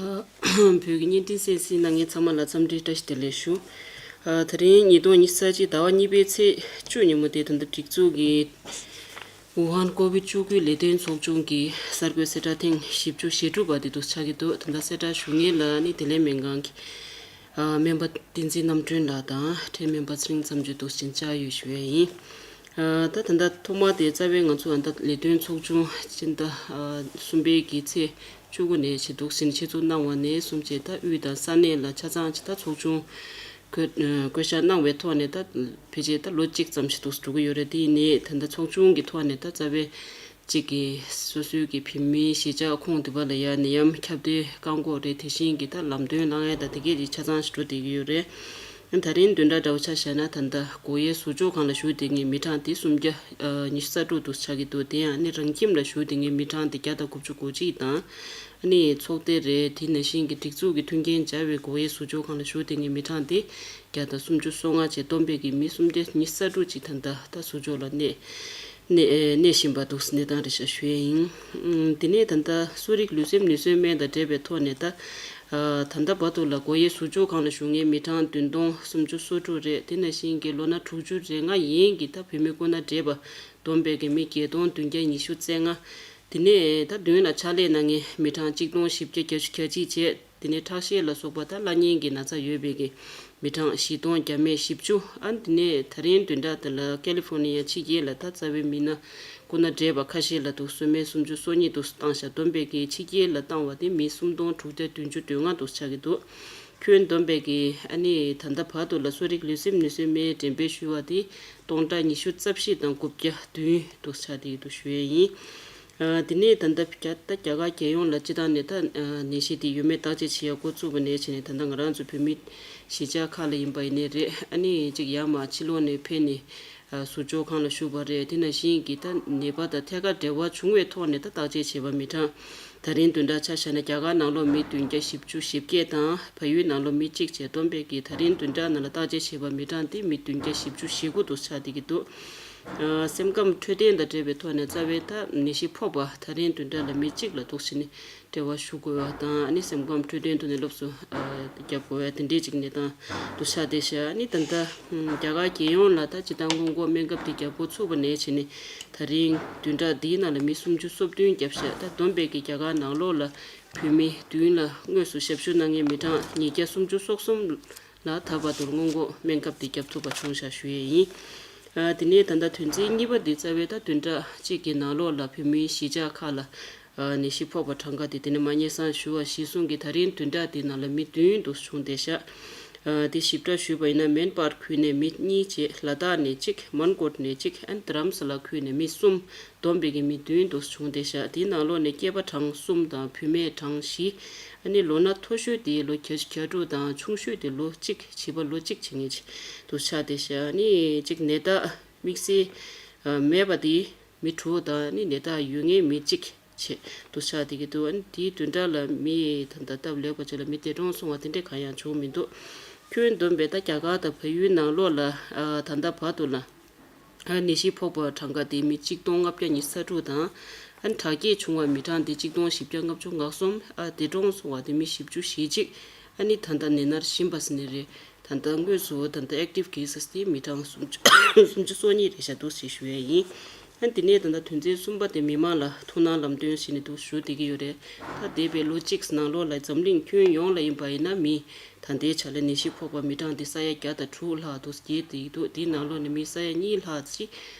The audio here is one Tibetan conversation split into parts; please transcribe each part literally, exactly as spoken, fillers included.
བོད་ཀྱི་བརྙན་འཕྲིན་གསན་གཟིགས་གནང་མཁན་ཚང་མ་ལ་འཚམས་འདྲི་བཀྲ་ཤིས་བདེ་ལེགས་ཞུ། ཨ། ད་རིང་ཉིས་སྟོང་ཉི་ཤུ་རྩ་གཅིག་ཟླ་བ་གཉིས་པའི་ཚེས་བཅུ་ཉིན་མོ་དེ། ད་ལྟ་སྒྲིག་འཛུགས་ཀྱིས་ཝུ་ཧན་ཀོ་བིད་བཅུ་དགུ་ལས་དོན་ཚོགས་ཆུང་གི་གསར་འགོད་གསལ་བསྒྲགས་ཐེངས་བཞི་བཅུ་ཞེ་དྲུག་པ་དེ་འདུག་ཆགས་ཀྱི་འདུག་ད་ལྟ་གསལ་བསྒྲགས་ཞུ་མཁན་ལ་ནི་བདེ་ལེགས་སྨན་ཁང་གི་ཨ། སྨན་པ་བསྟན་འཛིན་རྣམ་གྲོལ་ལགས་དང་། འཕྲིན་སྨན་པ་ཚེ་རིང་མཚམས་གཅོད་འདུག་སེ་བཅར་ཡོད་ཞུ་ཡས་ཡིན། ཨ། ད་ད་ལྟ་ཐོག་མ་དེ་རྩ་བའི་ང་ཚོ་ཨ་ད་ལས་དོན་ཚོགས་ཆུང་སྤྱི་ཟླ་ཨ་གསུམ་པའི་གི་ཚེས་བཅུ་དགུ་ནས་བྱས་འདུག་ཟིན་ཆེད་འཛུགས་གནང་བ་ནས་བཟུང་བྱས། ད་དབུས་དང་ས་གནས་ལ་ཆ་ཚང་ཅིག་ད་ཚོགས་ཆུང་བཀོད་བཀོད་བཞག་གནང་བའི་ཐོག་ནས། ད་ཕལ་ཆེར་ད་ལོ་གཅིག་ཙམ་ཞིག་འདུག་འགྲོ་གི་ཡོད་རེད། དེ་ཡིན་ནའི་ད་ལྟ་ཚོགས་ཆུང་གི་ཐོག་ནས་ད་རྩ་བའི་གཅིག་གིས་སོ་སོའི་གི་བོད་མིའི་གཞིས་ཆགས་ཁོངས་དེ་པ་ལ་ཡ་ནད་ཡམས་ཁྱབ་གདལ་བཀག་འགོག་རེད། དེ་བཞིན་གྱི་ད་ལམ་སྟོན་གནང་ཡ་ད་དེ་གས་ཀྱི་ཆ་ཚང་ཞིག་འགྲོ་བསྡད་ཀྱི་ཡོད་རེད། ད་རིང་བདུན་ཕྲག་འདྲ་བོ་ཆ་བཞག་ན། ད་ལྟ་སྒོ་དབྱེ་ཟུར་འཇོག་ཁང་ལ་བཞུགས་བསྡད་མཁན་མི་གྲངས་དེ་སུམ་བརྒྱ་ཉི་ཤུ་རྩ་དྲུག་འདུག་ཆགས་ཀྱི་འདུག་དེ་ཡང་ནི་རང་ཁྱིམ་ལ་བཞུགས་བསྡད་མཁན་མི་གྲངས་དེ་བརྒྱ་དང་དགུ་བཅུ་གོ་གཅིག་དང་། ཨ་ནི་ཚོགས་སྡེ་རེད། དེ་ནང་བཞིན་གྱི་སྒྲིག་འཛུགས་ཀྱི་མཐུན་རྐྱེན་སྦྱར་བའི་སྒོ་དབྱེ་ཟུར་འཇོག་ཁང་ལ་བཞུགས་བསྡད་མཁན་མི་གྲངས་དེ་བརྒྱ་དང་སུམ་ཅུ་སོ་ལྔ་བཅས་བསྡོམས་པས་ཀྱི་མི་སུམ་བརྒྱ་ཉི་ཤུ་རྩ་དྲུག་ཅིག་ད་ལྟ་ད་ཟུར་འཇོག་ལ་གནས་གནས་གནས་བཞིན་པ་འདུག་གནས་སྟངས་རེད་ཤག་ཞུ་ཡས་ཡིན། ཨུམ། དེ་ནས་ད་ལྟ་གསོ་རིག་ལུས་སེམས་ནུས་གསོའི་སྨན་དང་འབྲེལ་བའི་ཐོག་ནས། ད་ཨ་ད་ལྟ་བར་དུ་ལ་སྒོ་དབྱེ་ཟུར་འཇོག་ཁང་ལ་བཞུགས་མཁན་མི་གྲངས་བདུན་སྟོང་སུམ་ཅུ་སོ་དྲུག་རེད། དེ་ནང་བཞིན་གྱི་ལོ་ན་དྲུག་ཅུ་རེ་ལྔ་ཡན་གྱི་ད་བུད་མེད་སྐུ་ན་བགྲེས་པ་བསྡོམས་པས་ཀྱི་མི་བརྒྱད་སྟོང་བདུན་བརྒྱ་ཉི་ཤུ་རྩ་ལྔ། དེ་ནས་ད་མདུན་ལ་ཕྱག་ལས་གནང་མཁན་མི་གྲངས་གཅིག་སྟོང་བཞི་བརྒྱ་བརྒྱད་ཅུ་གྱ་གཅིག་བཅས། དེ་ནས་ཁྲག་ཤེད་ལ་སོགས་པ་ད་བླ་གཉན་གྱི་ན་ཚ་ཡོད་པའི་གི་མི་གྲངས་བཞི་སྟོང་བརྒྱ་མེད་བཞི་བཅུ། ཨ་ནི་དེ་ནས་ད་རིང་བདུན་ཕྲག་དེ་ལ་ཀ་ལི་ཧྥོར་ནི་ཡ་ཕྱི་རྒྱལ་ལ་ད་རྩ་བའི་མི་སྣ་སྐུ་ན་བགྲེས་པ་ཁ་ཤས་ལ་འདུག་སེ་སྨན་སུམ་ཅུ་སོ་གཉིས་འདུག་སེ་བཏང་ཤག་བསྡོམས་པས་ཀྱི་ཕྱི་རྒྱལ་ལ་བཏང་བ་དེ་མི་སུམ་སྟོང་དྲུག་བརྒྱ་བདུན་ཅུ་དོན་ལྔ་འདུག་སེ་ཆགས་ཀྱི་འདུག་ཁྱོན་བསྡོམས་པས་ཀྱི་ཨ་ནི་ད་ལྟ་བར་དུ་ལ་གསོ་རིག་ལུས་སེམས་ནུས་གསོའི་སྨན་འགྲེམས་སྤེལ་ཞུས་པ་དེ་སྟོང་ཕྲག་ཉི་ཤུ་རྩ་བཞི་དང་དགུ་བརྒྱ་བདུན་འདུག་སེ་ཆགས་བསྡད་ཀྱི་འདུག་ཞུ་ཡས་ཡིན། ཨ། དེ་ནས་ད་ལྟ་རྒྱ་ད་རྒྱ་གར་རྒྱལ་ཡོངས་ལ་སྤྱི་བཏང་ནས་ད་ཨ་ནད་གཞི་དེ་ཡོད་མེད་བརྟག་དཔྱད་བྱེད་ཡ་འགོ་བཙུགས་པ་ནས་བྱས་ནས། ད་ལྟ་ང་རང་ཚོ་བོད་མི་གཞིས་ཆགས་ཁག་ལ་ཡིན་པ་ཡིན་ནའི་རེད། ཨ་ནི་གཅིག་ཡར་མར་ཕྱི་ལོགས་ནས་ཕེབས་ནས་ཨ་ཟུར་འཇོག་ཁང་ལ་བཞུགས་པ་རེད། དེ་ནང་བཞིན་གྱི་ད་ནད་པ་དང་ཐད་ཀར་འབྲེལ་བ་བྱུང་བའི་ཐོག་ནས་ད་བརྟག་དཔྱད་བྱས་པ་མི་གྲངས། ད་རིང་བདུན་ཕྲག་ཆ་བཞག་ན་རྒྱ་གར་ནང་ལོགས་མི་བདུན་བརྒྱ་བཞི་བཅུ་ཞེ་བརྒྱད་དང་། བལ་ཡུལ་ནང་ལོགས་མི་གཅིག་བཅས་བསྡོམས་པས་ཀྱི་ད་རིང་བདུན་ཕྲག་ནང་ལ་བརྟག་དཔྱད་བྱས་པ་མི་གྲངས་དེ་མི་བདུན་བརྒྱ་བཞི་བཅུ་ཞེ་དགུ་འདུག་སེ་ཆགས་བསྡད་ཀྱི་འདུག་ཨ། སེམས་ཁམས་འཕྲོད་བསྟེན་དང་འབྲེལ་བའི་ཐོག་ནས་རྩ་བའི་ད་ནད་གཞི་ཕོག་པ་ད་རིང་བདུན་ཕྲག་ལ་མི་གཅིག་ལ་འདུག་སེ་ནི་འབྲེལ་བ་ཞུ་དགོས་པ་དང་། ཨ་ནི་སེམས་ཁམས་འཕྲོད་བསྟེན་ཐོག་ནས་སློབ་གསོ་ཨ་རྒྱབ་དགོས་པ་དེ་འདྲའི་ཅིག་གནས་སྟངས་འདུག་སེ་ཆགས་བསྡད་ཤག་ཨ་ནི་ད་ལྟ་རྒྱ་གར་རྒྱལ་ཡོངས་ལ་ད་སྤྱིར་བཏང་སྔོན་འགོག་སྨན་ཁབ་དེ་རྒྱབ་འགོ་ཚུགས་པ་ནས་བྱས་ནས་ད་རིང་བདུན་ཕྲག་འདིའི་ནང་ལ་མི་སུམ་ཅུ་སོ་བདུན་བརྒྱབ་ཤག་ད་བསྡོམས་པས་ཀྱི་རྒྱ་གར་ནང་ལོགས་ལ་བོད་མི་མདུན་ལ་དངོས་སུ་ཞབས་ཞུ་གནང་མཁན་མི་གྲངས་ཉིས་བརྒྱ་སུམ་ཅུ་སོ་གསུམ་ལ་ད་བར་དུ་སྔོན་འགོག་སྨན་ཁབ་དེ་བརྒྱབ་ཐུབ་པ་བྱུང་ཤག་ཞུ་ཡས་ཡིན། ཨ། དེ་ནས་ད་ལྟ་དོན་ཚན་གཉིས་པ་འདི་རྩ་བའི་ད་བདུན་ཕྲག་གཅིག་གི་ནང་ལོགས་ལ་བོད་མིའི་གཞིས་ཆགས་ཁག་ལ་ཨ་ནད་གཞི་ཕོག་པ་གྲངས་ཀ་དེ། དེ་ནས་མ་སྙེལ་སང་ཞུ་བ་གཞིར་བཟུང་གི་ད་རིང་བདུན་ཕྲག་འདི་ནང་ལ་མི་བདུན་དུ་བྱུང་བསྡད་ཤག་ཨ། དེ་ཞིབ་ཕྲ་ཞུས་པ་ཡིན་ན། མན་པར་ཁུལ་ནས་མི་གཉིས་བཅས། ལ་དྭགས་ནས་གཅིག་མོན་གྷོ་ནས་གཅིག་ཨན་དྷ་རམ་ས་ལ་ཁུལ་ནས་མི་གསུམ། བསྡོམས་པས་ཀྱི་མི་བདུན་དུ་བྱུང་བསྡད་ཤག་དེའི་ནང་ལོགས་ནས་སྐྱེས་པ་གྲངས་གསུམ་དང་བུད་མེད་གྲངས་བཞི། ཨ་ནི་ལོ་ན་མཐོ་ཤོས་དེ་ལོ་གྱ་བཞི་གྱ་དྲུག་དང་། ཆུང་ཤོས་དེ་ལོ་གཅིག་བྱིས་པ་ལོ་གཅིག་བྱེད་མཁན་ཅིག་དུ་ཆགས་བསྡད་ཤག་ཨ་ནི་གཅིག་ནད་རྟགས་དམིགས་བསལ་ཨ་མེད་པ་དེ་མི་དྲུག་དང་། ཨ་ནི་ནད་རྟགས་ཡོད་མཁན་མི་གཅིག་བྱས་དུ་ཆགས་བསྡད་ཀྱི་འདུག་ཨ་ནི་དེའི་བདུན་ཕྲག་ལ་མི་ད་ལྟ་སྟབས་ལེགས་པ་ཅིག་ལ་མི་འདས་གྲོངས་སོང་བ་དེ་འདྲས་གང་ཡང་བྱུང་མི་འདུག་ཁྱོན་བསྡོམས་པས་ད་རྒྱ་གར་དང་བལ་ཡུལ་ནང་ལོགས་ལ་ཨ་ད་ལྟ་བར་དུ་ལ། ཨ་ནད་གཞི་ཕོག་པ་གྲངས་ཀ་དེ་མི་གཅིག་སྟོང་ལྔ་བརྒྱ་ཉི་ཤུ་རྩ་དྲུག་དང་། ཨ་ནི་དྲག་སྐྱེད་བྱུང་བ་མི་གྲངས་དེ་གཅིག་སྟོང་བཞི་བརྒྱ་ལྔ་བཅུ་ང་གསུམ། ཨ་འདས་གྲོངས་སོང་བ་དེ་མི་བཞི་བཅུ་ཞེ་གཅིག་ཨ་ནི་ད་ལྟ་ནད་མནར་བཞིན་པ་ཟེར་ནི་རེད། ད་ལྟ་དངོས་སུ་ད་ལྟ་ཨེག་ཊིབ་ཀེ་སེ་སི་དེ་མི་གྲངས་སུམ་ཅུ་སུམ་ཅུ་སོ་གཉིས་རེད་ཤག་འདུག་ཅེས་ཞུ་ཡས་ཡིན། ཨ་དེ་ནས་ད་ལྟ་དོན་ཚན་གསུམ་པ་དེ་མི་མང་ལ་ཐུགས་སྣང་ལམ་སྟོན་ཟེར་ནས་འདུག་ཞུ་བསྡད་ཀྱི་ཡོད་རེད། ད་འདས་པའི་ལོ་གཅིག་ནང་ལོགས་ལ་འཛམ་གླིང་ཁྱོན་ཡོངས་ལ་ཡིན་པ་ཡིན་ན་མི། ད་ལྟའི་ཆ་ལ་ནད་གཞི་ཕོག་པ་མི་གྲངས་འདི་ས་ཡ་བརྒྱ་དང་དྲུག་ལྷག་འདུག་རྒྱས་བསྡད་ཀྱི་འདུག་དེའི་ནང་ལོགས་ནས་མི་ས་ཡ་གཉིས་ལྷག་ཅིག་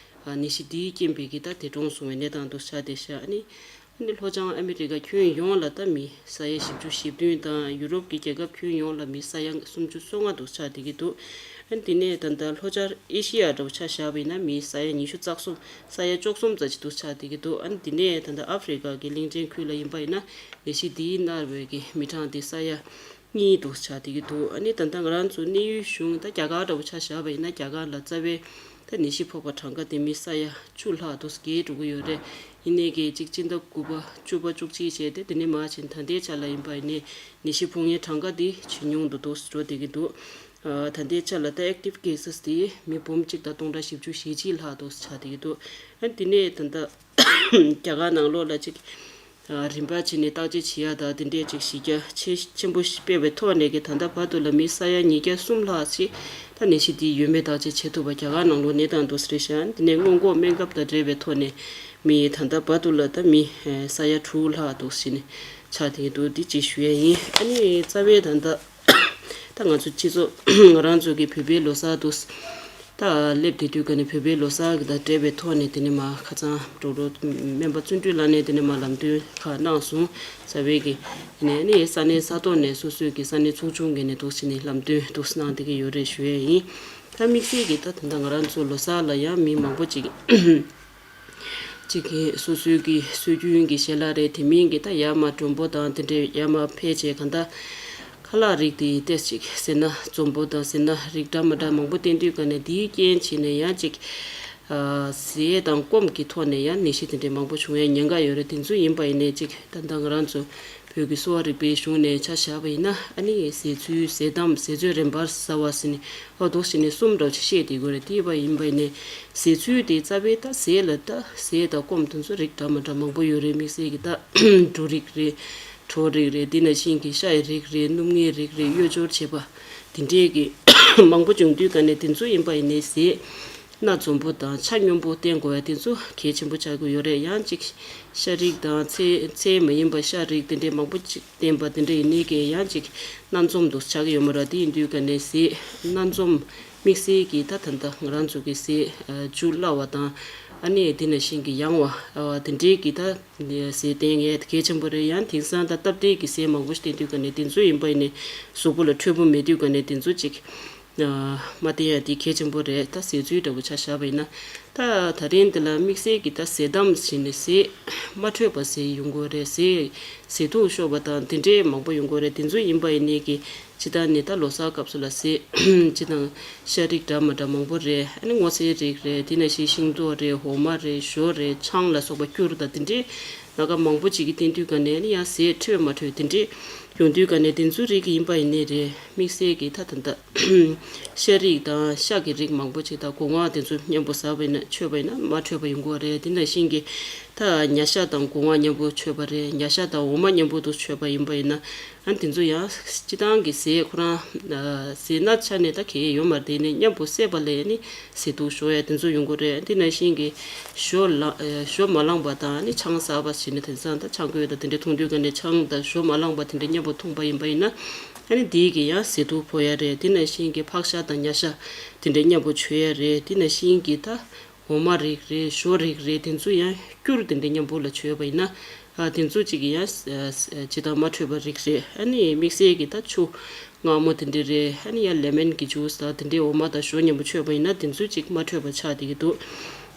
ནད་གཞི་འདིས་རྐྱེན་པས་ཀྱི་ད་འདས་གྲོངས་སོང་བའི་གནས་སྟངས་འདུག་ཆགས་བསྡད་ཤག་ཨ་ནི། ཨ་ནི་ལྷོ་བྱང་ཨ་མི་རི་ཀ་ཁྱོན་ཡོངས་ལ་ད་མི་ས་ཡ་བཞི་བཅུ་ཞེ་བདུན་དང་། ཡུ་རོབ་ཀྱི་རྒྱལ་ཁབ་ཁྱོན་ཡོངས་ལ་མི་ས་ཡ་སུམ་ཅུ་སོ་ལྔ་འདུག་ཆགས་བསྡད་ཀྱི་འདུག་ཨ་ནི་དེ་ནས་ད་ལྟ་ལྷོ་བྱང་ཨེ་ཤི་ཡ་འདྲ་བོ་ཆ་བཞག་པ་ཡིན་ན་མི་ས་ཡ་ཉི་ཤུ་རྩ་གསུམ། ས་ཡ་བཅུ་གསུམ་ཙམ་ཅིག་འདུག་ཆགས་བསྡད་ཀྱི་འདུག་ཨ་ནི་དེ་ནས་ད་ལྟ་ཨ་ཧྥེ་རི་ཀ་གི་གླིང་ཕྲན་ཁུལ་ལ་ཡིན་པ་ཡིན་ན་ནད་གཞི་འདིས་མནར་བའི་གི་མི་གྲངས་དེ་ས་ཡ་གཉིས་འདུག་ཆགས་བསྡད་ཀྱི་འདུག་ཨ་ནི་ད་ལྟ་ང་རང་ཚོ་གནས་ཡུལ་གཞུང་ད་རྒྱ་གར་འདྲ་བོ་ཆ་བཞག་པ་ཡིན་ན་རྒྱ་གར་ལ་རྩ་བའི་ད་ནད་གཞི་ཕོག་པ་གྲངས་ཀ་དེ་མི་ས་ཡ་བཅུ་ལྷག་འདུག་རྒྱས་འགྲོ་གི་ཡོད་རེད། ཡིན་ནའི་གི་གཅིག་སྤྱི་ཟླ་དགུ་པ་བཅུ་པ་བཅུ་གཅིག་བྱས་ཏེ་དེ་ནས་མར་ཕྱིན་ད་ལྟའི་ཆ་ལ་ཡིན་པ་ཡིན་ནའི་ནད་གཞི་ཕོག་མཁན་གྲངས་ཀ་དེ་ཇེ་ཉུང་དུ་འདུག་འགྲོ་བསྡད་ཀྱི་འདུག་ཨ་ད་ལྟའི་ཆ་ལ་ད་ཨེག་ཊིབ་ཀེ་སེ་སི་དེ་མི་འབུམ་གཅིག་དང་སྟོང་ཕྲག་བཞི་བཅུ་ཞེ་གཅིག་ལྷག་འདུག་ཆགས་བསྡད་ཀྱི་འདུག་ཨ་དེ་ནས་ད་ལྟ་རྒྱ་གར་ནང་ལོགས་ལ་ཅིག་རིམ་པ་བྱས་ནས་བརྟག་དཔྱད་བྱེད་ཡ་དང་དེ་འདྲས་ཅིག་གཞི་རྒྱ་ཆེ་ཆེན་པོ་ཞིག་སྤེལ་བའི་ཐོག་ནས་ཀྱི་ད་ལྟ་བར་དུ་ལ་མི་ས་ཡ་ཉིས་བརྒྱ་གསུམ་ལྷག་ཅིག་ད་ནད་གཞི་འདི་ཡོད་མེད་བརྟག་དཔྱད་བྱེད་ཐུབ་པ། རྒྱ་གར་ནང་ལོགས་གནས་སྟངས་འདུག་ཟེར་ཤག་དེ་ནས་སྔོན་འགོག་སྨན་ཁབ་དང་འབྲེལ་བའི་ཐོག་ནས་མི་ད་ལྟ་བར་དུ་ལ་ད་མི་ས་ཡ་དྲུག་ལྷག་འདུག་ཟེར་ནས་ཆགས་བསྡད་འདུག་འདི་ཅིག་ཞུ་ཡ་ཡིན། ཨ་ནི་རྩ་བའི་ད་ལྟ་ད་ང་ཚོ་སྤྱི་ཚོགས་ང་རང་ཚོ་གི་བོད་པའི་ལོ་གསར་དུ་ད་སླེབས་བསྡད་དུས་ཀ་ནས་བོད་པའི་ལོ་གསར་གི་དང་འབྲེལ་བའི་ཐོག་ནས་དེ་ནས་མ་ཁ་སང་ཌོག་ཊར་སྨན་པ་བརྩོན་འགྲུས་ལགས་ནས་དེ་ནས་མ་ལམ་སྟོན་ཁག་གནང་སོང་། རྩ་བའི་གི་དེ་ནས་ནི་ས་གནས་ས་ཐོག་ནས་སོ་སོའི་གི་ས་གནས་ཚོགས་ཆུང་གི་ནས་འདུག་ཟེར་ནས་ལམ་སྟོན་འདུག་གནང་བསྡད་ཀྱི་ཡོད་རེད་ཞུ་ཡས་ཡིན། ད་དམིགས་བསལ་གི་ད་དེ་འདྲ་ང་རང་ཚོ་ལོ་གསར་ལ་ཡང་མི་མང་པོ་ཅིག་གཅིག་གིས་སོ་སོའི་གི་སྲོལ་རྒྱུན་གྱི་ཞལ་ལག་རེད། དེ་མིན་གྱི་ད་ཡར་མར་མགྲོན་པོ་དང་དེ་འདྲས་ཡར་མར་ཕེབས་བྱས་གང་ལྟར་ཁ་ལག་རིགས་དེ་ཏོག་ཙམ་ཟས་སྣ་འཛོམས་པོ་དང་ཟས་སྣ་རིགས་འདྲ་མི་འདྲ་མང་པོ་བསྟེན་དུས་ཀ་ནས་དེའི་རྐྱེན་བྱས་ནས་ཡང་ཅིག་ཟས་དང་སྐོམ་གྱི་ཐོག་ནས་ཡང་ནད་གཞི་དེ་འདྲས་མང་པོ་བྱུང་ཡའི་ཉེན་ཁ་ཡོད་རེད། དེ་ཚོ་ཡིན་པ་ཡིན་ནའི་ཅིག་ད་ལྟ་ང་རང་ཚོ་བོད་ཀྱི་གསོ་བ་རིག་པའི་གཞུང་ནས་ཆ་བཞག་པ་ཡིན་ན། ཨ་ནི་ཟས་ཚུལ་ཟས་ཐམ་ཟས་ཚོད་རན་པར་ཟ་བ་ཟེར་ནས་ཨོ་འདུག་ཟེར་ནས་གསུམ་འདྲ་བོ་ཅིག་བཤད་བསྡད་ཀྱི་ཡོད་རེད། དེ་བ་ཡིན་པ་ཡིན་ནའི་ཟས་ཚུལ་དེ་རྩ་བའི་ད་ཟས་ལ་ད་ཟས་དང་སྐོམ་དེ་ཚོ་རིགས་འདྲ་མི་འདྲ་མང་པོ་ཡོད་རེད། དམིགས་བསལ་གྱི་ད་འབྲུ་རིགས་རེད། གྲོ་རིགས་རེད། དེ་ནང་བཞིན་གྱི་ཤ་ཡི་རིགས་རེད། སྣུམ་ངའི་རིགས་རེད། གཡོས་སྦྱོར་བྱེད་པ་དེ་འདྲས་ཀྱི་མང་པོ་བྱུང་དུས་ཀ་ནས་དེ་ཚོ་ཡིན་པ་ཡིན་ནའི་ཟས་སྣ་འཛོམས་པོ་དང་ཆ་སྙོམས་པོ་བསྟེན་དགོས་ཡ་དེ་ཚོ་གལ་ཆེན་པོ་ཆགས་ཀྱི་ཡོད་རེད། ཡང་ཅིག་ཤ་རིགས་དང་ཚལ་ཚལ་མ་ཡིན་པ་ཤ་རིགས་དེ་འདྲས་མང་པོ་ཅིག་བསྟེན་པ་དེ་འདྲ་ཡིན་ནའི་གི་ཡང་ཅིག་སྣ་འཛོམས་འདུག་ཆགས་ཀྱི་ཡོད་མ་རེད། དེ་ཡིན་དུས་ཀ་ནས་ཟས་སྣ་འཛོམས་དམིགས་བསལ་གྱི་ད་ད་ལྟ་ང་རང་ཚོ་གི་ཟས་ཨ་འཇུ་སླ་བ་དང་ཨ་ནི་དེ་ནང་བཞིན་གྱི་ཡང་བ་ཨ་དེ་འདྲའི་གི་ད་ཟས་བསྟེན་ཡས་གལ་ཆེན་པོ་རེད། ཡང་དེང་སང་ད་སྟབས་བདེ་གི་ཟས་མང་པོ་ཞིག་བསྟེན་དུས་ཀ་ནས་དེ་ཚོ་ཡིན་པ་ཡིན་ནའི་གཟུགས་པོ་ལ་འཕྲོད་པོ་མེད་དུས་ཀ་ནས་དེ་ཚོ་ཅིག་མ་བསྟེན་ཡ་དེ་གལ་ཆེན་པོ་རེད། ད་ཟས་ཚུལ་འདྲ་པོ་ཆ་བཞག་པ་ཡིན་ན། ད་ད་རིང་འདི་ལ་དམིགས་བསལ་གྱི་ད་ཟས་དམ་ཟེར་ནས་ཟས་མ་འཕྲོད་པ་ཟས་ཡོང་གི་རེད། ཟས་ཟས་དུག་ཤོར་བ་དང་དེ་འདྲས་མང་པོ་ཡོང་གི་རེད། དེ་ཚོ་ཡིན་པ་ཡིན་ནའི་གི་སྤྱིར་བཏང་ནས་ད་ལོ་གསར་སྐབས་སུ་ལ་ཟས་སྤྱིར་བཏང་ཤ་རིགས་འདྲ་མི་འདྲ་མང་པོ་རེད། ཨ་ནི་སྔོ་ཚལ་རིགས་རེད། དེ་ནང་བཞིན་ཤིང་ཏོག་རེད། འོ་མ་རེད། ཞོ་རེད། ཆང་ལ་སོགས་པ་སྐྱུར་དང་དེ་འདྲས་སྣ་ཁ་མང་པོ་ཅིག་གི་བསྟེན་དུས་ཀ་ནས་ཨ་ནི་ཡང་ཟས་འཕྲོད་མ་འཕྲོད་དེ་འདྲས་ཡོང་དུས་ཀ་ནས་དེ་ཚོ་རིགས་ཡིན་པ་ཡིན་ནའི་རེད། དམིགས་བསལ་གྱི་ད་ད་ལྟ་ཤ་རིགས་དང་ཤ་གི་རིགས་མང་པོ་ཅིག་དང་སྒོ་ང་དེ་ཚོ་མཉམ་པོ་ཟ་བ་ཡིན་ན་མཆོད་པ་ཡིན་ན་མ་འཕྲོད་པ་ཡོང་གི་རེད། དེ་ནང་བཞིན་གྱི་ད་ཉ་ཤ་དང་སྒོ་ང་མཉམ་པོ་མཆོད་པ་རེད། ཉ་ཤ་དང་འོ་མ་མཉམ་པོ་དུ་མཆོད་པ་ཡིན་པ་ཡིན་ན། ཨ་དེ་ཚོ་ཡང་སྤྱིར་བཏང་གི་ཟས་ཁོ་རང་ཟས་སྣ་ཆ་ནས་ད་གལ་ཡོད་མ་རེད། དེ་ནས་མཉམ་པོ་བསྲེས་པ་ལས་ནི་ཟས་དུག་ཤོར་ཡ་དེ་ཚོ་ཡོང་གི་རེད། དེ་ནང་བཞིན་གྱི་ཞོ་ལ་ཞོ་མ་ལངས་པ་དང་ནི་ཆང་ཟ་བ་བྱས་ནས་དེང་སང་ད་ཆང་གོས་དང་དེ་འདྲ་འཐུང་དུས་ཀ་ནས་ཆང་དང་ཞོ་མ་ལངས་པ་དེ་འདྲ་མཉམ་པོ་འཐུང་པ་ཡིན་པ་ཡིན་ན། ཨ་ནི་དེའི་གི་ཡང་ཟས་དུག་ཕོག་ཡ་རེད། དེ་ནང་བཞིན་གྱི་ཕག་ཤ་དང་ཉ་ཤ་དེ་འདྲ་མཉམ་པོ་མཆོད་ཡ་རེད། དེ་ནང་བཞིན་གྱི་ད་འོ་མ་རིགས་རེད། ཞོ་རིགས་རེད། དེ་ཚོ་ཡང་སྐྱུར་དེ་འདྲ་མཉམ་པོ་ལ་མཆོད་པ་ཡིན་ན། ཨ་དེ་ཚོ་གཅིག་གི་ཡང་ཇི་ལྟར་མ་འཕྲོད་པ་རིགས་རེད། ཨ་ནི་དམིགས་བསལ་གྱི་ད་ཆུ་མངར་མོ་དེ་འདྲ་རེད། ཨ་ནི་ཡང་ལེ་མན་གྱི་ཇུས་དང་དེ་འདྲའི་འོ་མ་དང་ཞོ་མཉམ་པོ་མཆོད་པ་ཡིན་ན་དེ་ཚོ་གཅིག་མ་འཕྲོད་པ་ཆགས་བསྡད་ཀྱི་འདུག་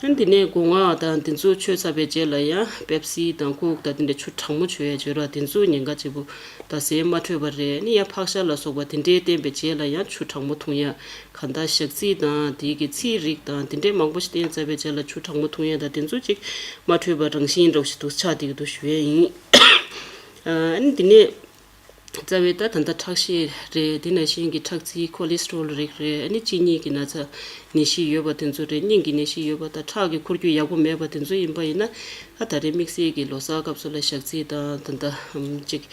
ཨ་ནི་དེ་ནས་སྒོ་ང་དང་དེ་ཚོ་མཆོད་ཚར་བའི་རྗེས་ལ་ཡང་པེབ་སི་དང་ཀོག་དང་དེ་འདྲ་ཆུ་གྲང་མོ་མཆོད་ཡ་བྱོས་ར། དེ་ཚོ་ཉེན་ཁ་ཆེ་པོ་ད་ཟས་མ་འཕྲོད་པ་རེད། ཨ་ནི་ཡང་ཕག་ཤ་ལ་སོགས་པ་དེ་འདྲའི་བསྟེན་པའི་རྗེས་ལ་ཡང་ཆུ་གྲང་མོ་འཐུང་ཡ། གང་ལྟར་ཞག་ཚི་དང་དེའི་གི་ཚིལ་རིགས་དང་དེ་འདྲའི་མང་པོ་ཞིག་བསྟེན་ཚར་བའི་རྗེས་ལ་ཆུ་གྲང་མོ་འཐུང་ཡ་དང་དེ་ཚོ་ཅིག་མ་འཕྲོད་པ་རང་བཞིན་འདྲ་བོ་ཞིག་འདུག་ཆགས་བསྡད་ཀྱི་འདུག་ཞུ་ཡས་ཡིན། ཨ་ནི་དེ་ནས་རྩ་བའི་ད་ད་ལྟ་ཁྲག་ཤེད་རེད། དེ་ནང་བཞིན་གྱི་ཁྲག་རྩའི་ཁོ་ལེ་སི་ཊོ་རོལ་རིགས་རེད། ཨ་ནི་གཅིན་སྙི་གི་ན་ཚ་ནད་གཞི་ཡོད་པ་དེ་ཚོ་རེད། སྙིང་གི་ནད་གཞི་ཡོད་པ་དང་ཁྲག་གི་འཁོར་རྒྱུ་ཡག་པོ་མེད་པ་དེ་ཚོ་ཡིན་པ་ཡིན་ན། ཨ་ད་རེས་དམིགས་བསལ་གྱི་ལོ་གསར་སྐབས་སུ་ལ་ཞག་ཚི་དང་ད་ལྟ་ཨམ་ཅིག་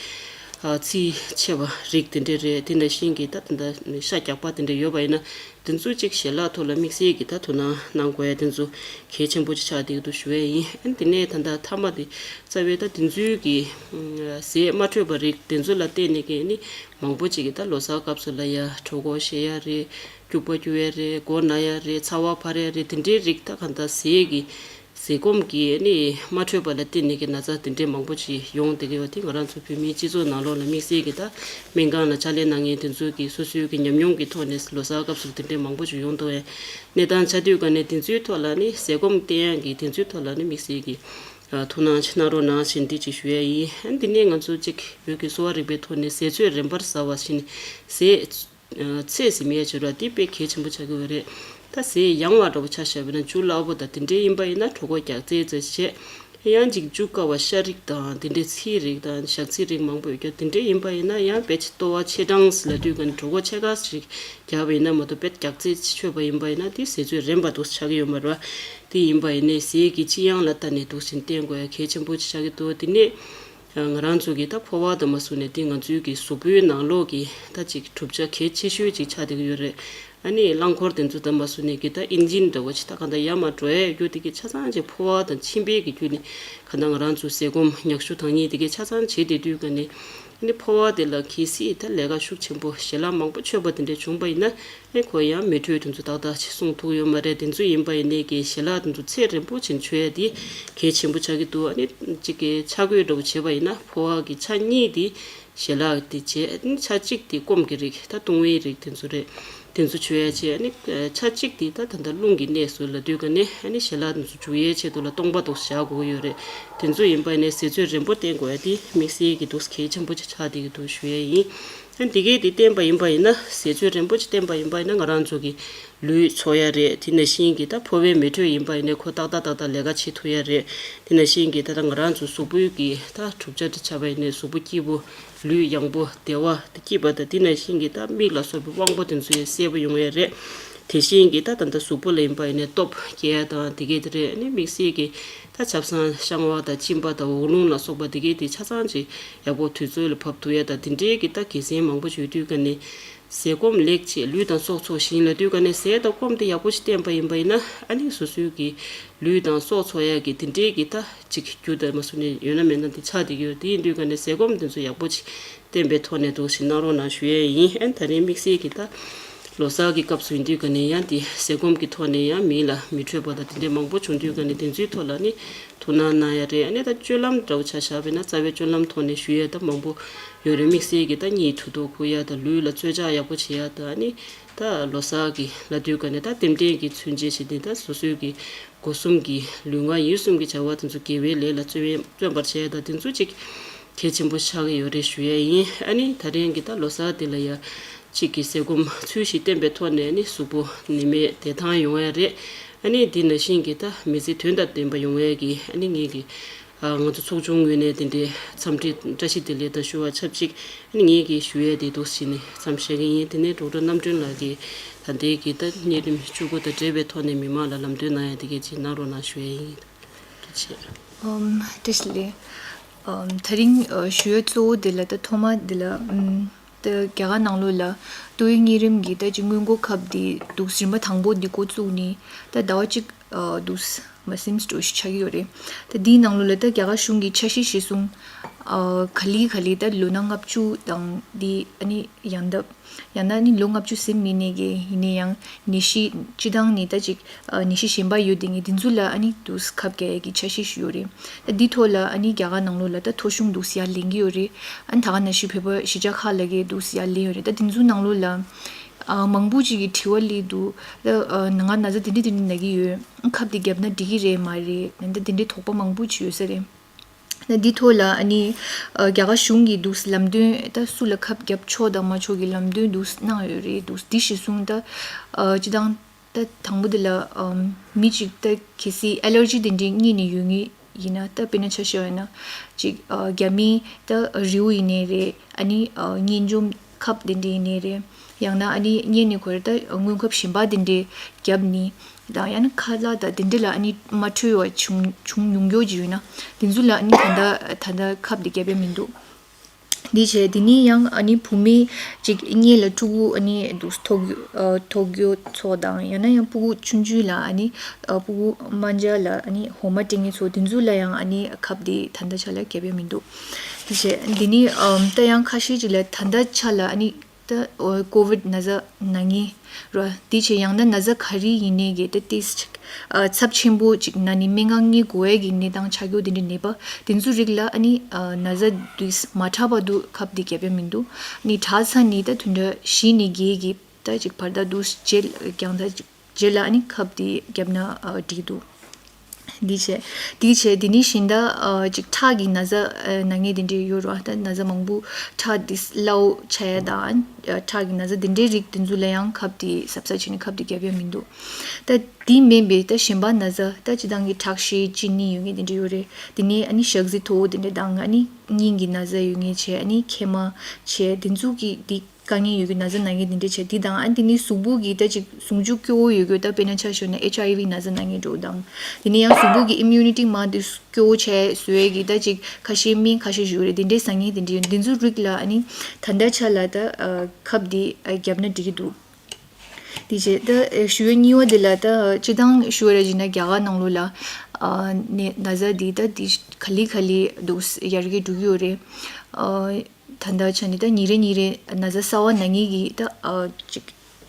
ཨ་ཚིལ་ཆེ་བ་རིགས་དེ་འདྲ་རེད། དེ་ནང་བཞིན་གྱི་ད་ད་ལྟ་ཤ་རྒྱགས་པ་དེ་འདྲ་ཡོད་པ་ཡིན་ན། དེ་ཚོ་གཅིག་ཞལ་ལག་ཐོག་ལ་དམིགས་བསལ་གྱི་ད་དོ་སྣང་གནང་དགོས་ཡ་དེ་ཚོ་གལ་ཆེན་པོ་ཅིག་ཆགས་བསྡད་ཀྱི་འདུག་ཞུ་ཡས་ཡིན། ཨ་ནི་དེ་ནས་ད་ལྟ་མཐའ་མ་དེ་རྩ་བའི་ད་དེ་ཚོའི་གི་ཨ་ཟས་མ་འཕྲོད་པ་རིགས་དེ་ཚོ་ལ་བརྟེན་ནས་ཀྱི་ནི་མང་པོ་ཅིག་གི་ད་ལོ་གསར་སྐབས་སུ་ལ་ཡ་གྲོད་ཁོག་བཤལ་ཡ་རེད། སྐྱུག་པ་སྐྱུག་ཡ་རེད། མགོ་ན་ཡ་རེད། ཚ་བ་འཕར་ཡ་རེད། དེ་འདྲའི་རིགས་ད་གང་ལྟར་ཟས་ཀྱི་ཟས་སྐོམ་གྱི་ནི་མ་འཕྲོད་པ་ལ་བརྟེན་ནས་ཀྱི་ན་ཚ་དེ་འདྲའི་མང་པོ་ཅིག་ཡོང་བསྡད་ཀྱི་ཡོད་དེ། ང་རང་ཚོ་བོད་མིའི་སྤྱི་ཚོགས་ནང་ལོགས་ལ་དམིགས་བསལ་གྱི་ད་སྨན་ཁང་ལ་ཕྱག་ལས་གནང་མཁན་དེ་ཚོ་གི་སོ་སོའི་གི་ཉམས་མྱོང་གི་ཐོག་ནས་ལོ་གསར་སྐབས་སུ་དེ་འདྲའི་མང་པོ་ཅིག་ཡོང་འདུག་ཨེ། གནས་སྟངས་ཆགས་དུས་ཀ་ནས་དེ་ཚོའི་ཐོག་ལ་ནི་ཟས་སྐོམ་བསྟེན་ཡག་གི་དེ་ཚོའི་ཐོག་ལ་ནི་དམིགས་བསལ་གྱི་ཨ་ཐུགས་སྣང་གནང་རོགས་གནང་ཞེས་འདི་ཅིག་ཞུ་ཡ་ཡིན། ཨ་འདི་ནས་ང་ཚོ་གཅིག་བོད་ཀྱི་གསོ་བ་རིག་པའི་ཐོག་ནས་ཟས་ཚོད་རན་པར་ཟ་བ་ཞིག་ནི་ཟས། ཚད་ཟིན་མེད་བྱེད་རོགས་དེ་དཔེ་གལ་ཆེན་པོ་ཆགས་ཀྱི་ཡོད་རེད། ད་ཟས་ཡང་བ་འདྲ་པོ་ཆ་བཞག་པ་ན་འཇུ་སླ་པོ་དང་དེ་འདྲའི་ཡིན་པ་ཡིན་ན་གྲོད་ཁོག་རྒྱགས་ཙེ་ཙེ་བྱས། ཡང་ཅིག་འཇུ་དཀའ་བ་ཤ་རིགས་དང་དེ་འདྲའི་ཚིལ་རིགས་དང་ཞག་ཚིལ་རིགས་མང་པོ་ཡོད་ཀྱང་དེ་འདྲ་ཡིན་པ་ཡིན་ན་ཡང་དཔེ་ཆ་ལྟོ་བ་ཆེ་གྲངས་ལ་དུས་གང་གྲོད་ཁོག་ཆེ་ཁག་ཞིག་རྒྱག་པ་ཡིན་ན་མ་གཏོགས་དཔེ་རྒྱག་རྩིས་ཆོད་པ་ཡིན་པ་ཡིན་ན་དེ་ཟས་ཚོད་རན་པ་འདུག་ཆགས་ཀྱི་ཡོད་མ་རེད་བ། དེ་ཡིན་པ་ཡིན་ནའི་ཟས་ཀྱི་ལྕི་ཡང་ལ་ལྟ་ནས་འདུག་ཟིན་བསྟེན་དགོས་ཡ་གལ་ཆེན་པོ་ཆགས་ཀྱི་འདུག་དེ་ནས་ང་རང་ཚོ་གི་ད་ཕོ་བ་དང་མ་སུ་ནས་དེ་ང་ཚོའི་གི་གཟུགས་པོའི་ནང་ལོགས་ཀྱི་ད་ཅིག་གྲུབ་ཆ་གལ་ཆེ་ཤོས་ཅིག་ཆགས་བསྡད་ཀྱི་ཡོད་རེད། ཨ་ནི་རླངས་འཁོར་དེ་ཚོ་དང་མ་སུ་ནས་གི་ད་ཨིན་ཇིན་འདྲ་བོ་ཅིག་ད་གང་ལྟར་ཡར་མར་འགྲོ་ཡས་རྒྱུ་དེ་གི་ཆ་ཚང་ཅིག་ཕོ་བ་དང་མཆིན་པའི་གི་རྒྱུ་ནི་གང་ལྟར་ང་རང་ཚོ་ཟས་སྐོམ་མྱག་ཞུ་དང་གཉིས་དེ་གི་ཆ་ཚང་བྱེད་བསྡད་དུས་ག་ནས་ཨ་ནི་ཕོ་བ་དེ་ལ་གལ་སྲིད་ད་ལས་ཀ་ཤུགས་ཆེན་པོ་ཞལ་ལག་མང་པོ་མཆོད་པ་དེ་འདྲ་བྱུང་པ་ཡིན་ན་ཨ་ནི་ཁོ་ཡང་མེ་དྲོད་དེ་ཚོ་ཏག་ཏག་ཅིག་སྲུང་ཐུབ་ཡོད་མ་རེད། དེ་ཚོ་ཡིན་པ་ཡིན་ནས་གི་ཞལ་ལག་དེ་ཚོ་ཚད་རན་པོ་ཅིག་མཆོད་ཡས་དེ་གལ་ཆེན་པོ་ཆགས་ཀྱི་འདུག་ཨ་ནི་གཅིག་གི་ཆ་བགོས་འདྲ་བོ་བྱེད་པ་ཡིན་ན་ཕོ་བ་གི་ཆ་གཉིས་དེ། ཞལ་ལག་དེ་བྱས་ཨ་ནི་ཆ་གཅིག་དེ་སྐོམ་གྱི་རིགས་ད་བཏུང་བའི་རིགས་དེ་ཚོ་རེད། དེ་ཚོ་མཆོད་ཡས་བྱས་ཨ་ནི་ཆ་གཅིག་དེ་ད་ད་ལྟ་རླུང་གི་གནས་སུ་ལ་དུས་ག་ནས་ཨ་ནི་ཞལ་ལག་དེ་ཚོ་འཇུ་ཡས་ཆེད་དུ་ལ་སྟོང་པ་དུ་བཞག་དགོས་ཀྱི་ཡོད་རེད། དེ་ཚོ་ཡིན་པ་ནས་ཟས་ཚོད་རན་པོ་བསྟེན་དགོས་ཡ་དེ་དམིགས་བསལ་གྱི་འདུག་གལ་ཆེན་པོ་ཅིག་ཆགས་བསྡད་ཀྱི་འདུག་ཞུ་ཡས་ཡིན། ཨ་ནི་དེ་གས་དེ་བསྟེན་པ་ཡིན་པ་ཡིན་ན་ཟས་ཚོད་རན་པོ་ཅིག་བསྟེན་པ་ཡིན་པ་ཡིན་ན་ང་རང་ཚོ་གི་ལུས་འཚོ་ཡ་རེད། དེ་ནང་བཞིན་གྱི་ད་ཕོ་བའི་མེ་དྲོད་ཡིན་པ་ཡིན་ནའི་ཁོ་ཏག་ཏག་ཏག་ཏག་ལས་ཀ་བྱེད་ཐུབ་ཡ་རེད། དེ་ནང་བཞིན་གྱི་ད་ལྟ་ང་རང་ཚོ་གཟུགས་པོའི་གི་ད་གྲུབ་ཆ་དེ་ཆགས་པ་ཡིན་ནའི་གཟུགས་པོ་སྐྱིད་པོ་ལུས་ཡང་པོ་བདེ་བ་དེ་སྐྱིད་པ་དང་དེ་ནང་བཞིན་གྱི་ད་མིག་ལ་སོགས་པའི་དབང་པོ་དེ་ཚོ་ཡང་གསལ་པོ་ཡོང་ཡ་རེད། དེ་བཞིན་གྱི་ད་ད་ལྟ་གཟུགས་པོ་ལ་ཡིན་པ་ཡིན་ནའི་སྟོབས་སྐྱེ་ཡ་དང་དེ་གས་དེ་རེད། ཨ་ནི་དམིགས་བསལ་གྱི་ད་ཆབ་གསང་བཤང་བ་དང་གཅིན་པ་དང་འོག་རླུང་ལ་སོགས་པ་དེ་གས་དེ་ཆ་ཚང་ཅིག་ཡག་པོ་དུས་ཚོད་ལ་བབས་ཐུབ་ཡ་དང་དེ་འདྲའི་གི་ད་དགེ་མཚན་མང་པོ་ཅིག་ཡོད་དུས་ག་ནས། ཟས་སྐོམ་ལེགས་བྱས་ལུས་དང་སྲོག་འཚོ་ཞིང་ལ་དུས་ག་ནས་ཟས་དང་སྐོམ་དེ་ཡག་པོ་ཞིག་བསྟེན་པ་ཡིན་པ་ཡིན་ན་ཨ་ནི་སོ་སོའི་གི་ལུས་དང་སྲོག་འཚོ་ཡག་གི་དེ་འདྲའི་གི་ད་ཅིག་རྒྱུ་དང་མ་སུ་ནས་ཡོད་ན་མེད་ན་དེ་ཆགས་བསྡད་ཀྱི་ཡོད། དེ་ཡིན་དུས་ག་ནས་ཟས་སྐོམ་དེ་ཚོ་ཡག་པོ་ཞིག་བསྟེན་པའི་ཐོག་ནས་འདུག་ཞིག་གནང་རོགས་གནང་ཞུ་ཡས་ཡིན། ཨ་ནི་ད་རིང་དམིགས་བསལ་གི་ད་ལོ་གསར་གི་སྐབས་སུ་ཡིན་དུས་ག་ནས་ཡང་དེ་ཟས་སྐོམ་གི་ཐོག་ནས་ཡང་མི་ལ་མི་འཕྲོད་པ་དང་དེ་འདྲའི་མང་པོ་བྱུང་དུས་ག་ནས་དེ་ཚོའི་ཐོག་ལ་ནི། ཐུགས་སྣང་གནང་ཡ་རེད། ཨ་ནི་ད་སྤྱོད་ལམ་འདྲ་བོ་ཆ་བཞག་པ་ཡིན་ན་རྩ་བའི་སྤྱོད་ལམ་ཐོག་ནས་ཞུ་ཡ་ད་མང་པོ་ཡོད་རེད། དམིགས་བསལ་གྱི་ད་གཉིད་དུ་ཐོག་ཁུག་ཡ་ད་ལུས་ལ་རྩོལ་བཅག་ཡག་པོ་བྱེད་ཡ་ད་ཨ་ནི་ད་ལོ་གསར་གྱི་ལ་དུས་ག་ནས་ད་རྟེན་འབྲེལ་གྱི་ཚུན་ཆད་བྱེད་དེ་ད་སོ་སོའི་གི་སྒོ་གསུམ་གྱི་ལུས་ངག་ཡིད་གསུམ་གྱི་བྱ་བ་དེ་ཚོ་དགེ་བའི་ལས་ལ་བརྩོན་བརྩོན་པར་བྱེད་ཡ་ད་དེ་ཚོ་ཅིག་གལ་ཆེན་པོ་ཆགས་ཀྱི་ཡོད་རེད་ཞུ་ཡ་ཡིན། ཨ་ནི་ད་རིང་གི་ད་ལོ་གསར་དེ་ལ་ཡ། གཅིག་གི་ཟས་སྐོམ་ཚུལ་བཞིན་བསྟེན་པའི་ཐོག་ནས་ནི་གཟུགས་པོ་ནད་མེད་བདེ་ཐང་ཡོང་ཡ་རེད། ཨ་ནི་འདི་ནང་བཞིན་གྱི་ད་མི་ཚེ་དོན་དང་ལྡན་པ་ཡོང་ཡ་གི་ཨ་ནི་ངེད་ཀྱི་ཨ་ང་ཚོ་ཚོགས་ཆུང་ངོས་ནས་དེ་འདྲའི་འཚམས་འདྲི་བཀྲ་ཤིས་བདེ་ལེགས་དང་ཞུ་བ་ཆབས་ཅིག་ཨ་ནི་ངེད་ཀྱིས་ཞུ་ཡ་དེ་འདུག་ཟིན་ནས་མཚམས་བཞག་གི་ཡིན། དེ་ནས་ཌོག་ཊར་རྣམ་གྲོལ་ལགས་ཀྱིས་ད་ལྟའི་གི་ད་གཉན་རིམས་བཅུ་དགུ་དང་འབྲེལ་བའི་ཐོག་ནས་མི་མང་ལ་ལམ་སྟོན་གནང་ཡ་དེ་གས་ཅིག་གནང་རོགས་གནང་ཞུ་ཡ་ཡིན། ཐུགས་རྗེ་ཆེ། ཨམ། བཀྲ་ཤིས་བདེ་ལེགས། ཨམ། ད་རིང་ཨ་ཞུ་ཡ་གཙོ་བོ་དེ་ལ་ད་ཐོག་མ་དེ་ལ་ཨམ། ད་རྒྱ་གར་ནང་ལོགས་ལ་ཏོག་དབྱིབས་གཉན་རིམས་ཀྱི་ད་ཅིག་སྔོན་འགོག་ཁབ་དེ་འདུག་རིམ་པ་དང་པོ་འདི་འགོ་བཙུགས་ནས་ད་ཟླ་བ་གཅིག་ཨ་འདུག་མ་ཟིན་འགྲོ་ཞིག་ཆགས་ཀྱི་ཡོད་རེད། ད་འདིའི་ནང་ལོགས་ལ་ད་རྒྱ་གར་གཞུང་གི་འཆར་གཞི་གཞིར་བཟུང་ཨ་ག་ལེ་ག་ལེ་ད་ལོ་ན་ལྔ་བཅུ་དང་འདི་ཨ་ནི་ཡང་ད་ཡང་ན་ནི་ལོ་ལྔ་བཅུ་ཟིན་མི་ནས་ཀྱི་ཡིན་ནའི་ཡང་ནད་གཞི་སྤྱི་བཏང་ནི་ད་ཅིག་ཨ་ནད་གཞི་གཞན་པ་ཡོད་དེ་ངས་དེ་ཚོ་ལ་ཨ་ནི་འདུག་ཁབ་རྒྱག་ཡས་ཀྱི་འཆར་གཞི་ཞིག་ཡོད་རེད། ད་འདི་ཐོག་ལ་ཨ་ནི་རྒྱ་གར་ནང་ལོགས་ལ་ད་ཐོ་གཞུང་འདུག་ཡར་ལེན་གྱི་ཡོད་རེད། ཨ་ནི་ད་ག་ནང་བཞིན་བོད་པ་གཞིས་ཆགས་ཁག་ལ་གི་འདུག་ཡར་ལེན་ཡོད་རེད། ད་དེ་ཚོའི་ནང་ལོགས་ལ་ཨ་མང་པོ་ཅིག་གི་དྲི་བ་སླེབས་འདུག་ད་ཨ་ང་ན་ཚ་དེ་འདྲ་དེ་འདྲ་ན་གི་ཡོད། ཨ་ཁབ་དེ་བརྒྱབ་ན་འགྲིག་གི་རེད་མ་རེད། ད་དེ་འདྲའི་དོགས་པ་མང་པོ་ཅིག་ཡོད་ས་རེད། ད་འདི་ཐོག་ལ་ཨ་ནི་ཨ་རྒྱ་གར་གཞུང་གིས་འདུག་ལམ་སྟོན་ད་སུ་ལ་ཁབ་བརྒྱབ་ཆོག་དང་མ་ཆོག་གི་ལམ་སྟོན་འདུག་གནང་ཡོད་རེད། འདུག་འདི་གཞིར་བཟུང་ད་ཨ་སྤྱི་བཏང་ད་དང་པོ་འདི་ལ་ཨམ་མི་གཅིག་ད་གལ་སྲིད་ཨེ་ལར་ཇི་དེ་འདྲའི་རྙེད་ནས་ཡོད་ངེས་ཡིན་ན། ད་དཔེར་ན་ཆ་བཞག་ཡོད་ན་ཅིག་ཨ་རྒྱ་མིའི་ད་རིའུ་ཡིན་ནའི་རེད། ཨ་ནི་ཨ་གཉན་འཇོམས་ཁབ་དེ་འདྲ་ཡིན་ནའི་རེད། ཡང་ན་ཨ་ནི་གཉན་ནས་ཁོ་རེ་ད་སྔོན་ཁབ་གཞན་པ་དེ་འདྲ་བརྒྱབ་ནི་དང་ཡང་ན་ཁ་ལག་དང་དེ་འདྲ་ལ་ཨ་ནི་མ་འཕྲོད་པ་བྱུང་བྱུང་མྱོང་རྒྱུ་ཅིག་ཡོད་ན་དེ་ཚོ་ལ་ཨ་ནི་ད་ལྟ་ད་ལྟ་ཁབ་དེ་བརྒྱབ་ཡ་མི་འདུག་འདི་བྱས་དེ་ནས་ཡང་ཨ་ནི་བུད་མེད་ཅིག་གཉེན་ལ་ཕྲུ་གུ་ཨ་ནི་འདུག་ཐོག་ཨ་ཐོག་རྒྱུ་ཚོ་དང་ཡང་ན་ཡང་ཕྲུ་གུ་ཆུང་ཆུང་ལ་ཨ་ནི་ཨ་ཕྲུ་གུ་དམར་འབྱར་ལ་ཨ་ནི་འོ་མ་སྤྲད་མཁན་ཚོ་དེ་ཚོ་ལ་ཡང་ཨ་ནི་ཁབ་དེ་ད་ལྟ་ཆ་ལ་བརྒྱབ་ཡ་མི་འདུག་འདི་བྱས་འདི་ནི་ཨམ་ད་ཡང་ཁ་ཤས་ཅིག་ལ་ད་ལྟ་ཆ་ལ་ཨ་ནི་ད་ཨོ་ཀོ་ཝིད་ན་ཚ་ན་མཁན་ར་དེ་བྱས་ཡང་ན་ན་ཚ་ག་རེ་ཡིན་ནའི་གི་ད་ཏིས་ཅིག་ཨ་ཚབས་ཆེན་པོ་ཅིག་ན་ནི་སྨན་ཁང་གཉེར་དགོས་ཡས་ཀྱི་གནས་སྟངས་ཆགས་ཡོད་དེ་འདྲའི་ནད་པ་དེ་ཚོ་རིགས་ལ་ཨ་ནི་ཨ་ན་ཚ་དུས་མ་དྲག་པ་དུ་ཁབ་དེ་བརྒྱབ་ཡ་མི་འདུག་ནི་དྲག་ཚར་ནི་ད་དུས་འདྲ་བཞི་ནས་བརྒྱད་ཀྱི་ད་ཅིག་བར་ད་དུ་རྗེས་ཀྱང་ད་རྗེས་ལ་ཨ་ནི་ཁབ་དེ་བརྒྱབ་ན་ཨ་འགྲིག་འདུག་འདི་བྱས། འདི་བྱས་འདི་ནི་བཞིན་ད་ཅིག་ཁྲག་གི་ན་ཚ་ན་མཁན་དེ་འདྲས་ཡོད་རེད་བ། ད་ན་ཚ་མང་པོ་ཁྲག་འདི་སླ་བོ་ཆགས་ཡ་དང་ཁྲག་གི་ན་ཚ་དེ་འདྲའི་རིགས་དེ་ཚོ་ལ་ཡང་ཁབ་དེ་གཟབ་གཟབ་བྱས་ནས་ཁབ་དེ་བརྒྱབ་ཡ་མི་འདུག་ད་དེ་མིན་པའི་ད་གཞན་པ་ན་ཚ་ད་སྤྱིར་བཏང་གི་ཁྲག་ཤེད་ཅིག་ནི་ཡོད་མཁན་དེ་འདྲས་ཡོད་རེད། དེ་ནས་ཨ་ནི་ཞག་ཟི་མཐོ་བོ་དེ་འདྲས་དང་ཨ་ནི་སྙིང་གི་ན་ཚ་ཡོད་མཁན་བྱས། ཨ་ནི་མཁལ་མ་བྱས། དེ་ཚོ་གི་དེ་དཀའ་ངལ་ཡོད་རྒྱུ་ན་ཚ་ན་མཁན་དེ་འདྲས་བྱས། དེ་དང་ཨ་དེ་ནི་གཟུགས་པོ་གི་ད་ཅིག་ཟུངས་བཅུད་སྐྱོ་བོ་ཡོད་རྒྱུ། ད་དཔེར་ན་ཆ་བཞག་ན་ཨེཆ་ཨའི་ཝི་ན་ཚ་ན་མཁན་འདྲ་བོ་དང་། དེ་ནི་ཡང་གཟུགས་པོ་གི་ཨིམ་ཡུ་ནི་ཊི་མ་དེ་སྐྱོ་བོ་བྱས་བཟོ་ཡས་ཀྱི་ད་ཅིག་ཁ་ཤས་སྨན་ཁ་ཤས་ཞུ་རེད། དེ་འདྲས་ཟ་མཁན་དེ་འདྲས་ཡོད། དེ་ཚོ་རིགས་ལ་ཨ་ནི་ད་ལྟའི་ཆ་ལ་ད་ཁབ་དེ་བརྒྱབ་ན་འགྲིག་གི་འདུག་དེ་བྱས་ད་ཞུ་ཡས་གཉིས་པ་དེ་ལ་ད་སྤྱིར་བཏང་ཞུ་བ་ར་བྱས་ན་རྒྱ་གར་ནང་ལོགས་ལ་ཨ་ནི་ན་ཚ་འདི་ད་འདི་ག་ལེ་ག་ལེ་འདུག་ཡར་རྒྱས་འགྲོ་གི་ཡོད་རེད། ཨ་ད་ལྟ་ཆ་ནས་ད་ཉིན་རེ་ཉིན་རེ་ན་ཚ་གསར་པ་ན་མཁན་གྱི་ད་ཨ་ཅིག་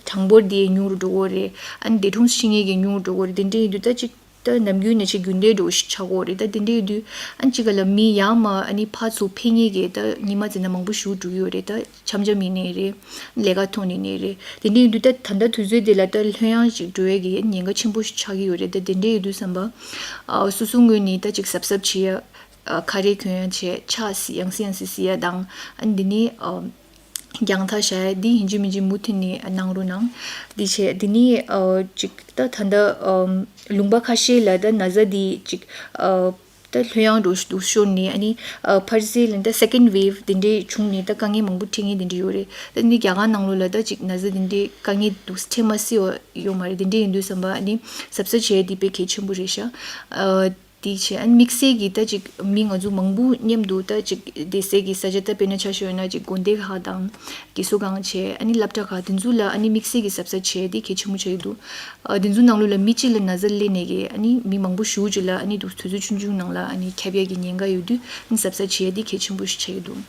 གྲངས་འབོར་དེ་ཉུང་རུ་འགྲོ་གི་རེད། ཨ་ནི་འདས་གྲོངས་ཕྱིན་མཁན་གྱི་ཉུང་རུ་འགྲོ་གི་རེད། དེ་འདྲ་ཡིན་དུས་ད་ཅིག་ད་ནམ་རྒྱུན་ནས་ཅིག་རྒྱུན་ལྡན་འདྲ་བོ་ཞིག་ཆགས་ཀྱི་ཡོད་རེད། ད་དེ་འདྲ་ཡིན་དུས་ཨ་ནི་ཅིག་ག་ལ་མི་ཡར་མར་ཨ་ནི་ཕར་ཚུར་ཕེབས་མཁན་གྱི་ད་ཉི་མ་རྩིས་ན་མང་པོ་ཞིག་འགྲོ་གི་ཡོད་རེད། ད་འཆམ་འཆམ་ཡིན་ནའི་རེད། ལས་ཀ་ཐོག་ནས་ནའི་རེད། དེ་འདྲ་ཡིན་དུས་ད་ད་ལྟ་དུས་ཚོད་དེ་ལ་ད་ལྷོད་ཡངས་ཅིག་འགྲོ་ཡས་ཀྱི་ཉེན་ཁ་ཆེན་པོ་ཞིག་ཆགས་ཀྱི་ཡོད་རེད། ད་དེ་འདྲ་ཡིན་དུས་བསམ་པ་ཨ་སོ་སོ་ངོས་ནས་ད་ཅིག་གཟབ་གཟབ་བྱེད་ཡ། ཨ་ཁ་རས་གོན་ཡ་བྱས། ཕྱག་ཡང་སེ་ཡང་སེ་བྱེད་ཡ་དང་། ཨ་འདི་ནི་ཨ་རྒྱང་ཐག་བཞག་ཡ་འདི་ཡིན་གཅིག་མིན་གཅིག་མུ་མཐུད་ནས་གནང་རོགས་གནང་། འདི་བྱས་འདི་ནི་ཨ་ཅིག་ད་ད་ལྟ་ཨ་ལུང་པ་ཁ་ཤས་ལ་ད་ན་ཚ་འདི་ཅིག་ཨ་ད་ལྷོད་ཡངས་འགྲོ་འགྲོ་ཤོར་ནས་ཨ་ནི་ཨ་ཕར་ཚུར་ལ་ད་སེ་ཀེན་ཌི་ཝེབ་འདི་འདྲའི་བྱུང་ནས་ད་དཀའ་ངལ་མང་པོ་འཕྲད་མཁན་འདི་འདྲ་ཡོད་རེད། ད་འདི་རྒྱ་གར་ནང་ལོགས་ལ་ད་ཅིག་ན་ཚ་འདི་འདྲའི་དཀའ་ངལ་འདུག་འཕྲད་མ་སྲིད་པ་ཡོད་མ་རེད། འདི་འདྲ་ཡིན་དུས་བསམ་པ་ཨ་ནི་གཟབ་གཟབ་བྱས་འདི་དཔེ་གལ་ཆེན་པོ་རེད་ཤག་ཨ། དེ་བྱས་ཨ་ནི་དམིགས་བསལ་གྱི་ད་ཅིག་མི་ང་ཚོ་མང་པོ་མཉམ་དུ་ད་ཅིག་བསྡད་སའི་གི་ས་ཆ་ད་དཔེར་ན་ཆ་བཞག་ན་ཅིག་དགོན་སྡེ་ཁག་དང་དགེ་གསོ་ཁང་བྱས་ཨ་ནི་སློབ་གྲྭ་ཁག་དེ་ཚོ་ལ་ཨ་ནི་དམིགས་བསལ་གྱི་གཟབ་གཟབ་བྱས་དེ་གལ་ཆེན་པོ་ཆགས་ཀྱི་འདུག་ཨ་དེ་ཚོ་ནང་ལོགས་ལ་མི་གཅིག་ལ་ན་ཚ་སླེབས་ནས་གི་ཨ་ནི་མི་མང་པོ་ཞེ་པོ་ཅིག་ལ་ཨ་ནི་དུས་ཚོད་ཆུང་ཆུང་ནང་ལ་ཨ་ནི་ཁྱབ་ཡ་གི་ཉེན་ཁ་ཡོད་དུས་ཨ་ནི་གཟབ་གཟབ་བྱས་དེ་གལ་ཆེན་པོ་ཞིག་ཆགས་ཀྱི་འདུག་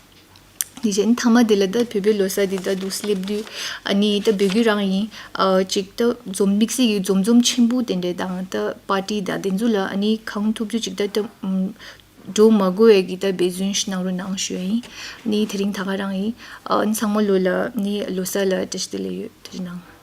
དེ་བཞིན་མཐའ་མ་དེ་ལ་ད་བོད་པའི་ལོ་གསར་འདི་ད་འདུག་སླེབས་དུས་ཨ་ནི་ད་འབོད་སྐུལ་རང་ཡིན། ཨ་ཅིག་ད་འཛོམས་དམིགས་བསལ་གྱི་འཛོམས་འཛོམས་ཆེན་པོ་དེ་འདྲས་དང་ད་པར་ཊི་དང་དེ་ཚོ་ལ་ཨ་ནི་གང་ཐུབ་ཚོད་ཅིག་ད་ད་འགྲོ་མ་དགོས་ཡས་ཀྱི་ད་འབད་བརྩོན་ཞིག་གནང་རོགས་གནང་ཞུ་ཡ་ཡིན། ཨ་ནི་དེ་རིང་ད་ག་རང་ཡིན། ཨ་ནི་ཚང་མ་ལོ་ལ་ཨ་ནི་ལོ་གསར་ལ་བཀྲ་ཤིས་བདེ་ལེགས་ཡོད། ཐུགས་རྗེ་གནང་།